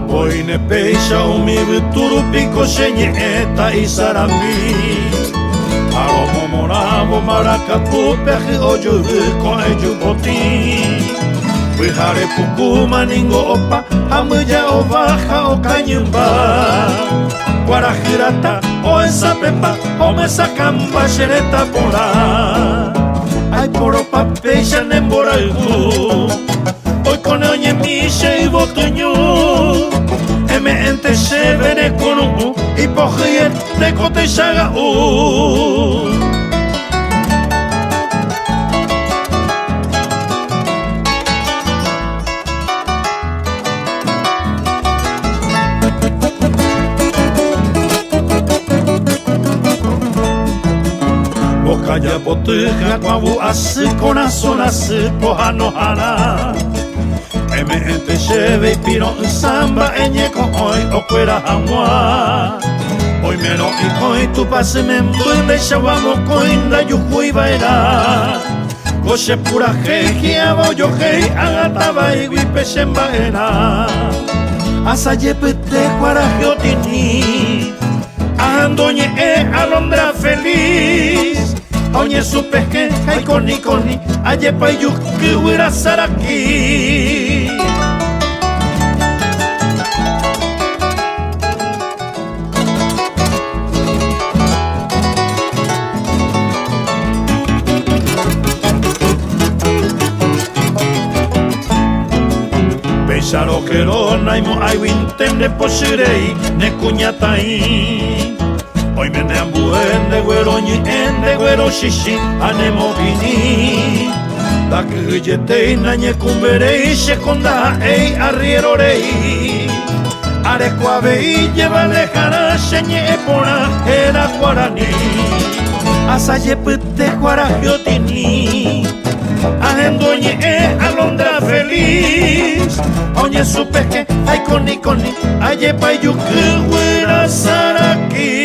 Oĩne péicha umi yvytu rupi ko che ñe'ẽta isarambi. Ha romomorãvo marakapúpe ahy'o jyvy ko'ẽju potĩ. Pyhare pukúma ningo opa ha mbyja ova ha okañymba. Kuarahy rata ohesapepa omyesakãmba che retã porã. Aiporopa péicha ne mborayhu. Oikóne oñemi che yvoty ñu. Eme'ẽnte chéve ne kuru'ũ ipohýiete ko techaga'u. Mbokaja poty hyakuãvu asy korasõ rasy pohãnohárã. Eme'ẽnte chéve ipiro'ysã mba'e ñeko'õi okuera hag̃ua. Oimérõ ikõi Tupãsy memby ndeichagua mokõi ndajuhúi va'erã. Ko che purahéi hi'ãva ojohéi ág̃a tavaigui pe che mba'erã. Asajepyte kuarahy otĩni, ahandu oñe'ẽ alondra feliz. Ha oñesũpehẽ ha ikonikoni ajepa ijuky guyra saraki. Péicha rojero naimo'ãiguinte nde pochyrei ne kuñataĩ. Oime ne ambue nde gueroñe'ẽ nde guerochichĩ ha nemopirĩ. Ndakyhyjetéi nañekumberéi che ko ndaha'éi arriéro rei. Areko avei jevaleharã che ñe'ẽ porã héra guarani. Asajepyte kuarahy otĩni, ahendu oñe'ẽ alondra feliz. Ha oñesũpehẽ ha ikonikoni, ajepa ijuky guyra saraki.